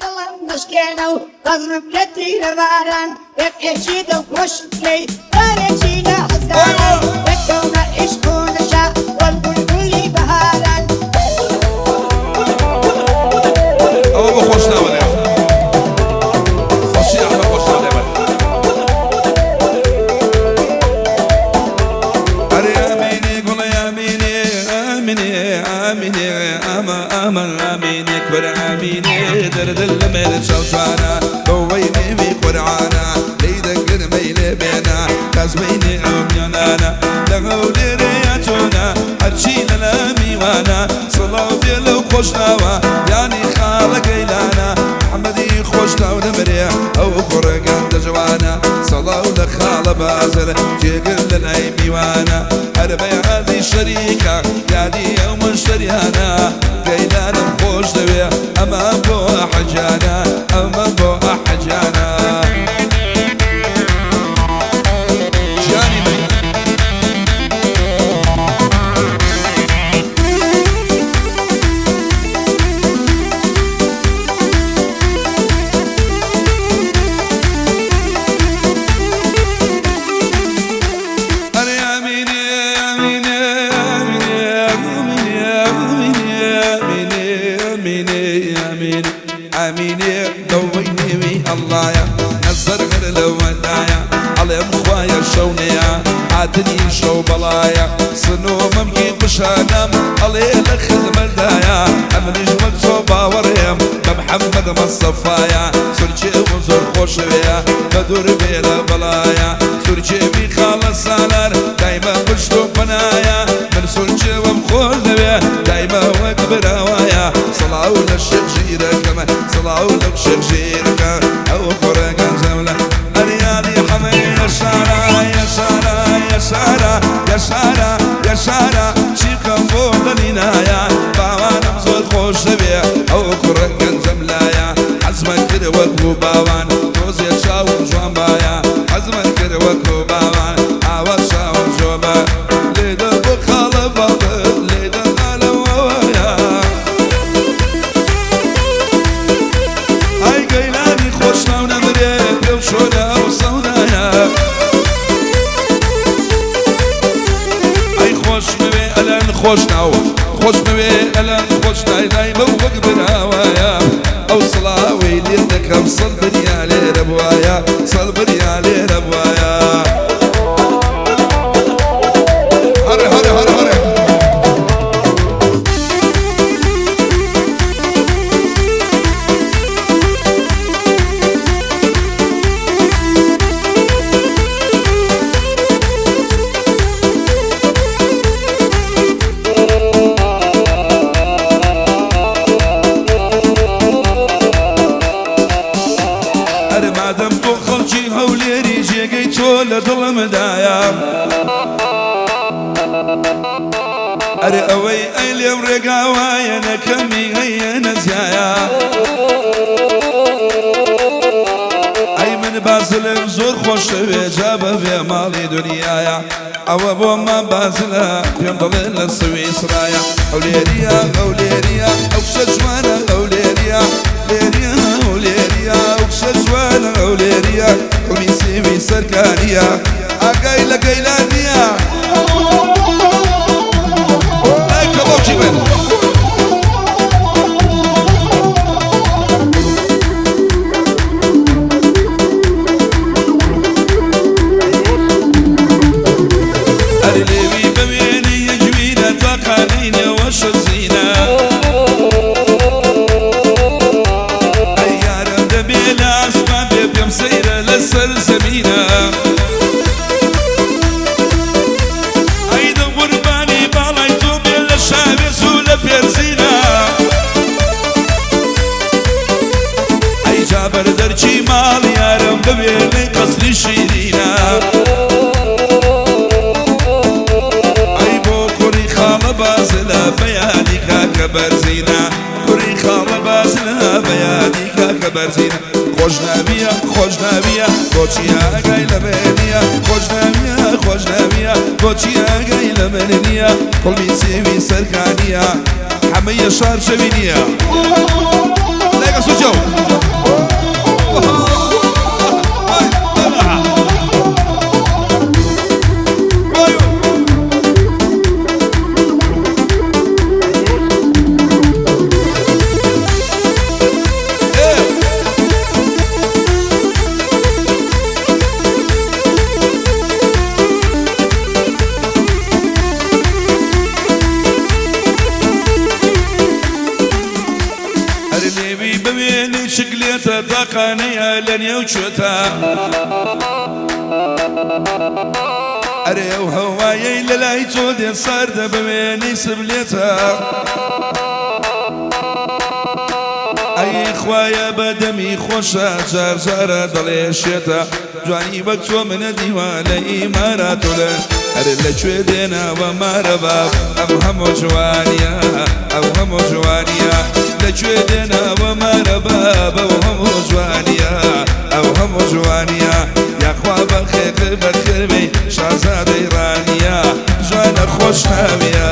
دڵم مەشکێنە و ڕەزمم کە تیرەباران ڕێکی دڵخۆش بکەی جارێکی لە هەزاران دەکەومە عیشق و نەشا وەک بولبولی بەهاران. ئەوە بۆ خۆشناوە لێ خۆشی ئەحمە خۆشناو لێ بەر. ئەرێ ئەمینێ گوڵێ ئەمینێ ئەمینێ ئەمینێ ئەمە ئەمە ئەمینێ کورە ئەمینێ دەردل لە مێرە چاوجوانە بەوەی نێوی قورعانە لێی دەگرمەی لێ بێنە کازمەینێ ئەو میانانە لە هەولێرێ یا چۆنە هەرچی لەلا میوانە سڵاو بێ لەو خۆشناوە یانی خاڵە گەیلانە محەممەدی خۆشناو نەمرێ ئەو کوڕە گەندە جوانە سڵاو لە خاڵە بازر جێگر لە لای میوانە هەر بەیادی شەریکە یادی ئەو مشتریانە گەیلانم خۆش دەوێ ئەمە بۆ ئەحەجانە ئەمە بۆ ئەحەجانە گیانی من. ئەرێ ئەمینێ ئەمینێ ئەمینێ ئەمینێ ئەمینێ ئەمینێ ئەمینێ ئەمینێ دەوەی نێوی ئەڵڵایە نەزەر هەر لەوەدایە ئەڵێم خوایە شەو نەیە هاتنی شەو بەڵایە سنوومەمکی قوشانم ئەڵێ لە خزمەتدایە ئەمنیش وەک تۆ باوەڕێم بە محەممەد مستەفایە سورچێ و زۆر خۆشەوێ بە دوور بێ لە بەڵایە سورچێوی خاڵە سالار دایمە پشت و پەنایە من سورچێوم خۆش دەوێ دایمە وەک براوایە سڵاو لە شێخ ژیرەکەم سڵاو لەو شێخ ژیرەکە ئەو کوڕە گەنجەم لە ئەریالی حەمەی یەشارا یەشارا یەشارا یەشارا یەشارا چی بکەم بۆ دڵینایە باوانم زۆر خۆش دەوێ ئەو کوڕە گەنجەم لایە حەزمە کرد وەکو باوان تۆزێ چاوم جوان بایە حەزمە کرد وەکو باوان ئاوا چاوم جۆبە لێدە بۆ خاڵە باڵت لێدە ئالەوەیە ئای گەیلانی خۆشناو نەمرێ پێو چۆنە ئەو سەودایە ئەی خۆشمەوێ ئەلەن خۆشناو خۆشمەوێ ئەلەن خۆشنای دایمە وەک براوایە ئەو سڵاوەی لێ دەکەم سەد بریا لێرە بوایە سەد بریا لێرە بوایە. هەرێ هەرێ هەرێ هەرێ. ئەرێ مادەم تۆ خەڵکی هەولێری جێگەی تۆ لە دڵمدایە ئەرێ ئەوەی ئەی لێم ڕێگاوایە نەکەمی هەیە نەزیایە ئەی من بازلم زۆر خۆشەوێ جا بەبێ ماڵی دنیایە ئەوە بۆ ما بازلە پێم دەڵێ لە سویسرایە هەولێریە هەولێریە ئەو کچە جوانە هەولێریە لێریە هەولێریە ئەو کچە جوانە هەولێریە کوڵمی سێوی سەرکاریە ئاگای لە گەیلان نییە لای کەبۆکی من. ئەرێ لێوی بەوێنەی یەکوینە تاقانەی نێوەشە زینە ئەی یارم دەبێ لە ئاسمان بێ پێم سەیرە لەسەر زەمینە ئەی دە قوربانی باڵای تۆ بێ لە شاوێز و لە پێرزینە ئەی جابەر دەرچی ماڵ یارم ببێنەی قەسری شیرینە ئەی بۆ کوڕی خاڵە بازلە بەیادی کاکە بەرزینە کوڕی خاڵە بازلە بەیادی کاکە بەرزینە خۆشناویە خۆشناویە بۆچی ئاگای لە من نییە خۆشناویە خۆشناویە بۆچی ئاگای لە من نییە کوڵمی سێوی سەرکانیە حەمەیە شار شەوی نییە لایکە سوچەو. تاقانەیە لە نێو کوێتا ئەرێ ئەو هەوایەی لە لای تۆ دێ ساردە بە وێنەی سبلێتە ئەی خوایە بە دەمی خۆشە جار جارە دەڵێ شێتە جوانی وەک تۆ منە دیوە لە ئیمارات و لە ئەرێ لە کوێ دێنەوە مارە باب ئەم هەموو جوانیە ئەو هەموو جوانیە لە کوێ دێنەوە مارە باب ئەو هەموو جوانیە ئەو هەموو جوانیە یاخوا بەخێر بەخێر بێ شازادەی ڕانیە جوانە خۆشناویە.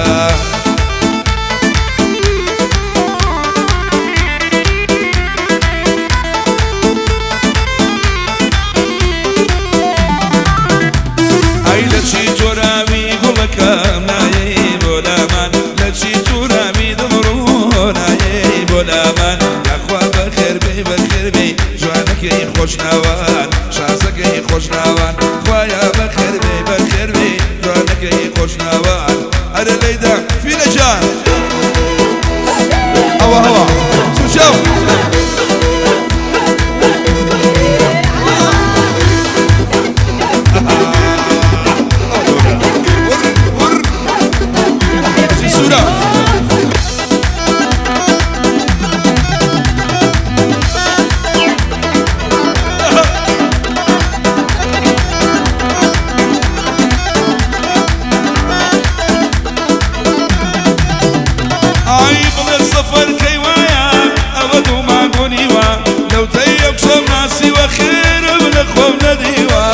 ئەی لە چی تۆراوی گوڵەکەم نایەی بۆ لامان لە چی تۆراوی دڵڕۆ نایەی بۆ لامان یاخوا بەخێر بێ بەخێر بێ جوانەکەی خۆشناوان شازەکەی خۆشناوان خوایە بەخێر بێ بەخێر بێ جوانەکەی خۆشناوان ئەرێ لەیدا فینەجان ئەوە هەوا سوچاو سورة. عيب للسفر كيوايا أود ما قونيوا لو تيب شماسي وخير بنخوة بنديوا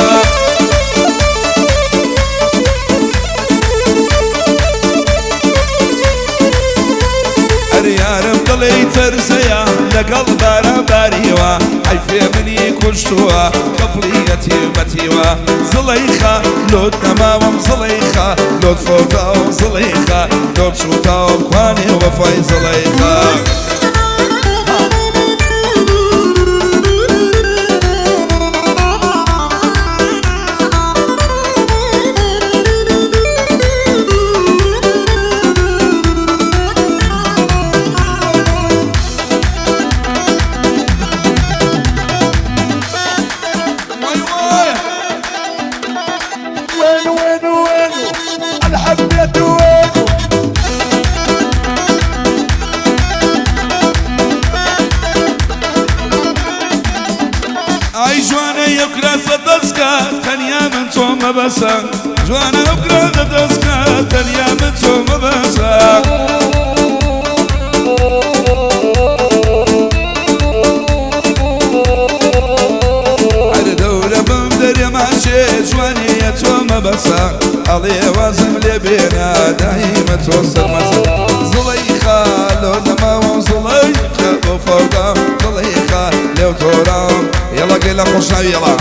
ئەریارم دڵی تەرزەیە لەگەڵ بارانباریوە حەیفێ منی کوشتووە کەپڵیەتی بەتیوە زڵەیخا لۆت نەماوم زڵەیخا لۆت فەوتاوم زڵەیخا لۆت سووتاوم کوانێ وەفای زڵەیخا. وين وين وين انا حبيت وين ئای جوانە یەکراسە دەستکە تەنیا من تۆ مەبەسە جوانە ئەو دەستکە تەنیا من تۆ مەبەسە ئەرە دەورە بم دەرێماچێ جوانیە تۆ مەبەسە ئەڵێ وازم لێ بێنە دایمە تۆ سەرمەسە زڵەیخا لۆ نەماوم زڵەیخا بۆ فەوتام زڵەیخا لێو تۆرام يلا قيلا خوشناوي يلا.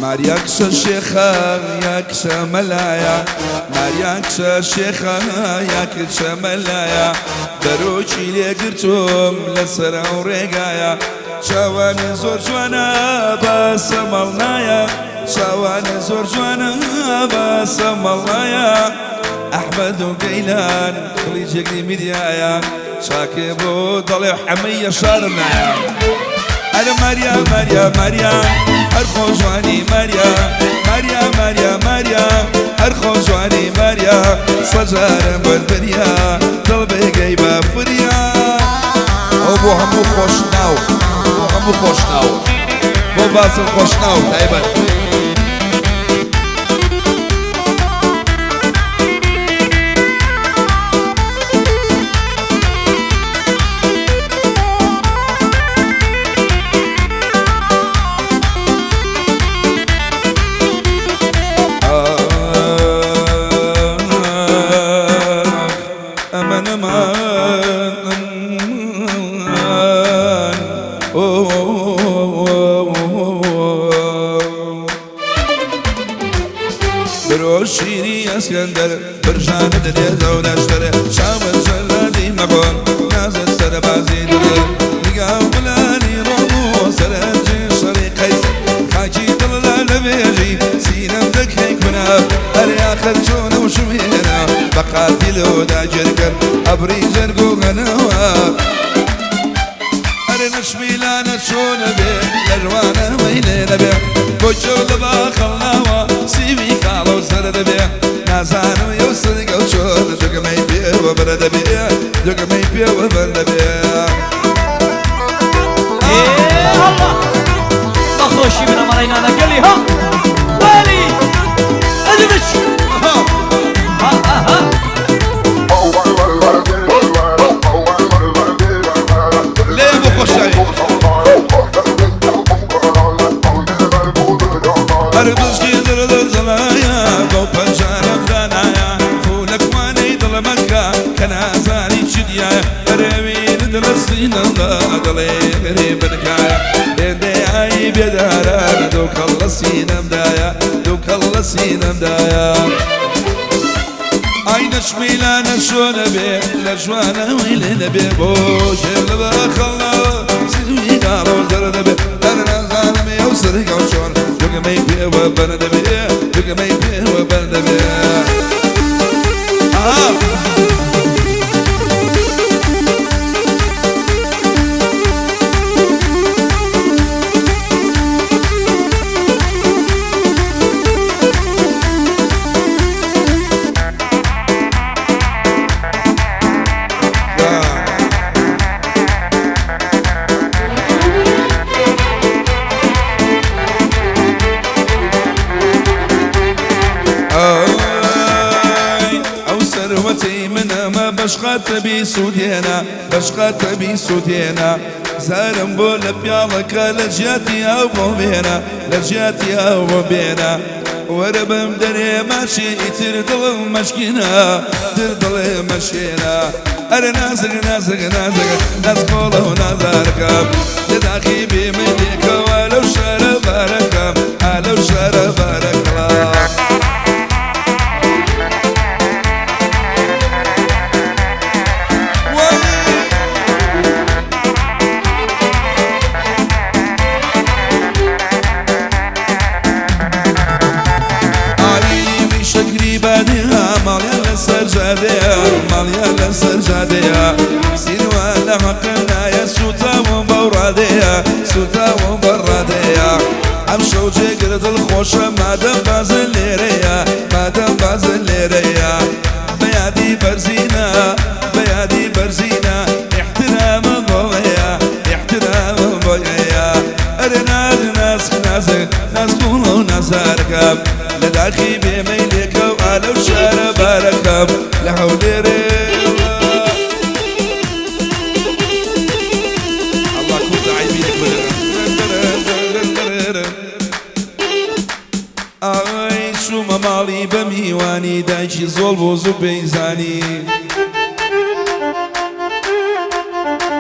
ماریا کچە شێخە یا کچە مەلایە ماریا کچە شێخە یا کچە مەلایە بەرۆکی لێگرتوم لەسەر ئەو ڕێگایە چاوانێ زۆر جوانە باسە مەڵنایە چاوانێ زۆر جوانە باسە مەڵنایە ئەحمەد و گەیلان دڵی جێگری میدیایە چاکێ بۆ دەڵێ حەمەیە شارم نایە. ئەرە ماریا ماریا ماریا هەر خۆ جوانی ماریا ماریا ماریا ماریا هەر خۆ جوانی ماریا سەجارم وەربریا دڵ بێگەی بە فریا. ئەو بۆ هەموو خۆشناو بۆ هەموو خۆشناو بۆ باسم خۆشناو تایبەت. برۆ شیری ئەسکەندەر برژانە دەدێتە و نەشتەرێ چاوت جەلادی مەخۆن نازت سەربازی دڵ نیگاو بلانی ڕۆم و سەرنجی شەڕی قەیسەر خاکی دڵ لە لەوێژی سینەم دەکەی کونا ئەرێ ئاخر چۆنە و شوێنە بە قاتیل و داگیرکەر ئەبری جەرگ و غەنەوە ئەرێ نەشمیلانە چۆنە بێ لەژوانە مەیلێ نەبێ بۆ چێو لە باخەڵناوە سیوی کاڵە و سەرە دەبێ نازانم یەو سنگە و چۆن دوگمەی پێوە بەرە دەبێ دوگمەی پێوە بەر دەبێ. الله بەخۆشی بنەماڵەی نانەگەلی ها وەلی ئەدمش ها ها ها. لێ بۆ خۆشایی هەر بشکی دڵ زەڵایە بەو پەنجارەم دانایە فولەکوانەی دڵمەکە کە نازانی چی دیایە ئەرێوین دڵە سینەمدا دڵێ غەریبنکایە هێندەیایی بێدارانە دووکەڵ لە سینەمدایە دووکەڵ لە سینەمدایە. ئای نەشمیلانە شۆنە بێ لە جوانە ویلێ نەبێ بۆ ژێر لە بەخەڵناوە سیوی داڵە و زەرە دەبێ هەر نازانم ئەو سەرگە و چۆن دوگمەی پێوە بەر دەبێ دوگمەی پێوە بەر دەبێ. ئاها ئەو سەروەتەی منەمە بەشقاتە بی سوودێنە بەشقاتە بی سوودێنە زارم بۆ لە پیاڵەکە لە جیاتی ئەو بۆ بێنە لە جیاتی ئەو بۆ بێنە وەرە بم دەرێ ماچی ئیتر دڵم مەشکینە تر دڵێ مەشکێنە ئەرێ نازک نازک نازک نازکۆڵە و نازارەکەم لە داخی بێمەیلێکەوە لەو شارە بارەکەم ئا لەو شارە بارەکەڵا. ئایلی شەکری بادێ ماڵیان لەسەر جادەیە ماڵیان لەسەر جادەیە سیروان لە حەقنایە سوتاوم بەو ڕادەیە سوتاوم بە ڕادەیە ئەم شەو جێگر دڵ خۆشە مادەم بازن لێرەیە مادەم بازن لێرەیە بە یادی بەرزینە بە یادی بەرزینە احترامم بۆیە احترامم بۆیە ئەرێ ناز ناسک نازک نازگوڵ و نازارەکەم لە داخی بێمەیلێکە و ئا لەو شارە بارەکەم لە هەولێرێ. الله كنت عيبينك. ئای چوومە ماڵی بە میوانی دایکی زۆڵ بۆ زوو پێیزانی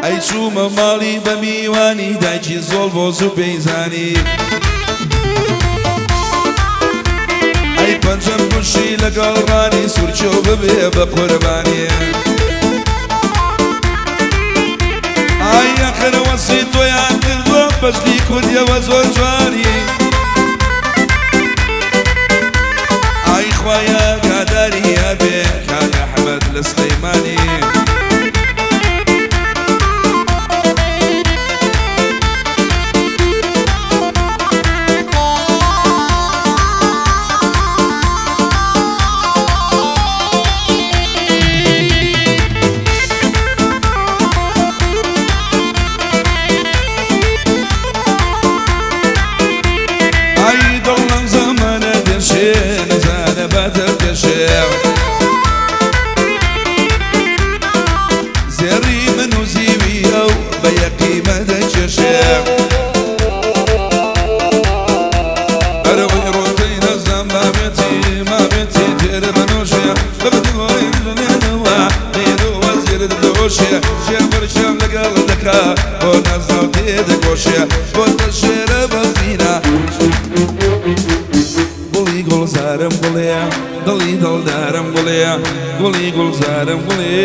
ئەی چوومە ماڵی بە میوانی دایکی زۆڵ بۆ زوو پێیزانی ئەی پەنجەم کوشی لەگەڵ ڕانی سوورچۆ ببێ بە قوربانی ئای ئەخر وەسی تۆیان کردووە بەشتی کوردیەوە زۆر جوانی ئای خوایە گاداری هەبێ کاک ئەحمەد لە سلەیمانی. ئای دڵم زەمانە دێشێ نەزانە باتە پێشێ زێڕی من و زیوی ئەو بە یەقیمە دەکێشێ ئەرەوەی ڕۆتەی نەزان مامێتی مامێتی تێرە بەنۆشێ بەبدوای دڵێنەوە لێرەوە زێرە دەدۆشێ شێ بەرشێم لەگەڵ دەکا بۆ نازاو تێدەکۆشێ بۆتە شێرە بەفرینە گوڵی گوڵزارم گوڵێ دڵی دڵدارم گوڵێ گوڵی گوڵزارم گوڵێ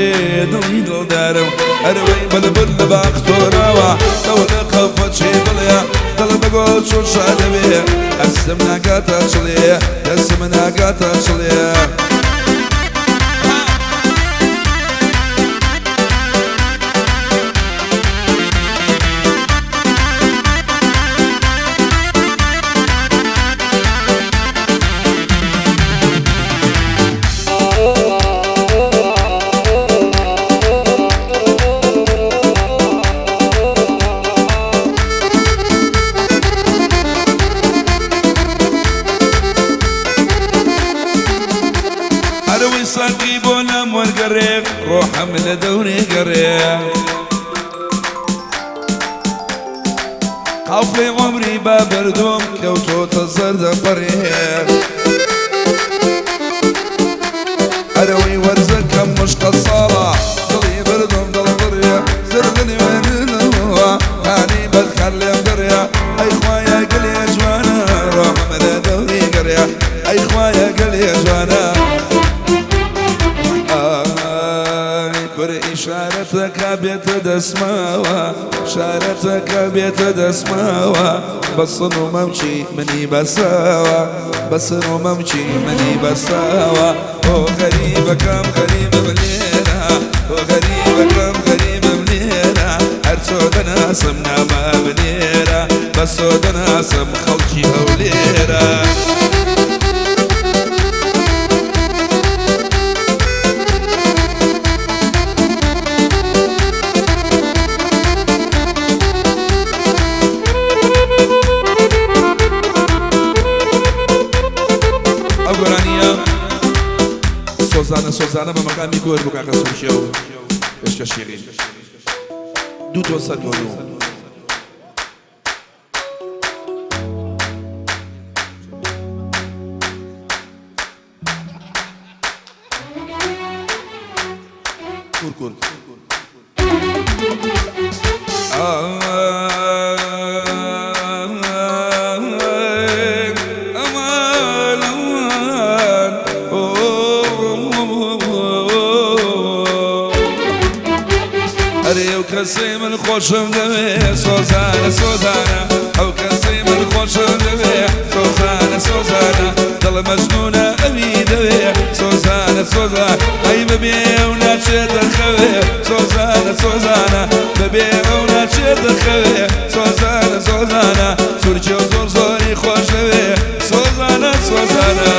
دڵی دڵدارم ئەرەوەی بەلبل لە باخ تۆراوە ئەو لە قەفەچێ دڵێ دڵ بەگۆ چۆن شادەبێ ئەسم ناگاتە چڵێ دەسم ناگاتە چڵێ. ساقی بۆ لام وەرگەڕێ ڕۆحەم لە دەورێ گەڕێ قافلەی عومری با بەردۆم کەوتۆتە زەردە پەڕێ ئەرەوەی وەرزەکەم مشقە ساڵە دڵی بردۆم دڵ بڕێ زەردنی وێنەوە هانی بەدخەر لێم گەڕێ ئەی خوایە گەلێ جوانە ڕۆحەم لە دەورێ گەڕێ ئەی خوایە گەلێ جوانە ئیشارەتەکە بێتە دەسماوە شارەتەکە بێتە دەسماوە بەسن و مەمچی منی بەساوە بەسن و مەمچی منی بەساوە ئۆ غەریبەکەم غەریبم لێرە ئۆ غەریبەکەم غەریبم لێرە هەرچۆ دەناسم نامە بنێرە بەسۆ دەناسم خەڵکی هەولێرە. سۆزانە سۆزانە بە مەقامی گۆر بوو کاکە سوورکێ و پێشکە شیرین دوو تۆ سەرکەوتوو. کورد کورد کەسەی من خۆشم دەوێ سۆزانە سۆزانە ئەو کەسەی من خۆشم دەوێ سۆزانە سۆزانە دڵ مەجنونە ئەوی دەوێ سۆزانە سۆزانە ئەی ببێ ئەو ناچێتە خەوێ سۆزانە سۆزانە ببێ ئەو ناچێتە خەوێ سۆزانە سۆزانە سوورکێ و زۆر زۆری خۆش دەوێ سۆزانە سۆزانە.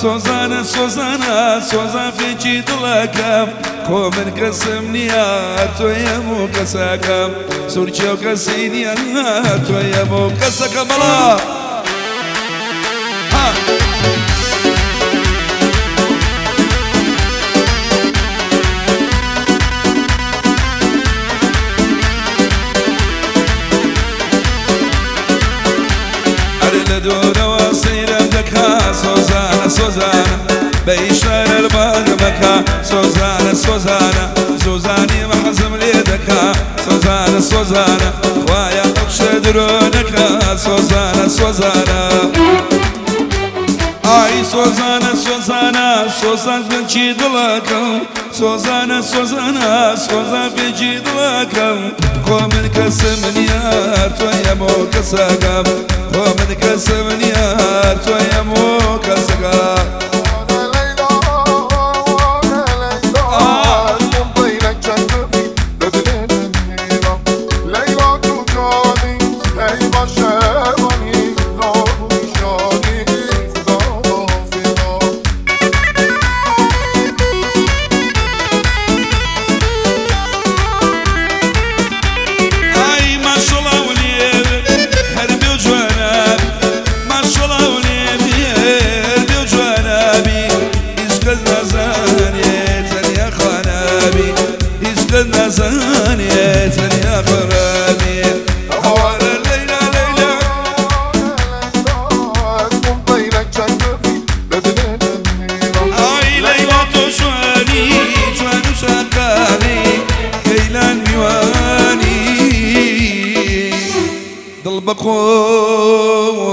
سۆزانە سۆزانە سۆزان فێکی دڵەکەم خۆ من کەسم نییە تۆیەم و کەسەکەم سوورکێ و کەسی نییە تۆیەم و کەسەکەم بەڵا. ئەرێ لە دوورەوە سەیرم دەکا سۆزانە سۆزانە بە ئیشارە بانگمەکە سۆزانە سۆزانە سۆزانی حەزم لێ دەکا سۆزانە سۆزانە خوایە ئەو شتە درۆ نەکا سۆزانە سۆزانە ئای سۆزانە سۆزانە سۆزان بێکی دڵەکەم سۆزانە سۆزانە سۆزان بێکی دڵەکەم خۆ من کەسم نییە تۆیەم و کەسەکەم خۆ من کەسم نییە تۆیەم و کەسەکەم. دەست نازانێ تەنیا خەرابێ هەوارە لەیلا لەیلا. ئای لەیلا تۆ جوانی جوان و شاقانی گەیلان میوانی دڵ بە قوربان.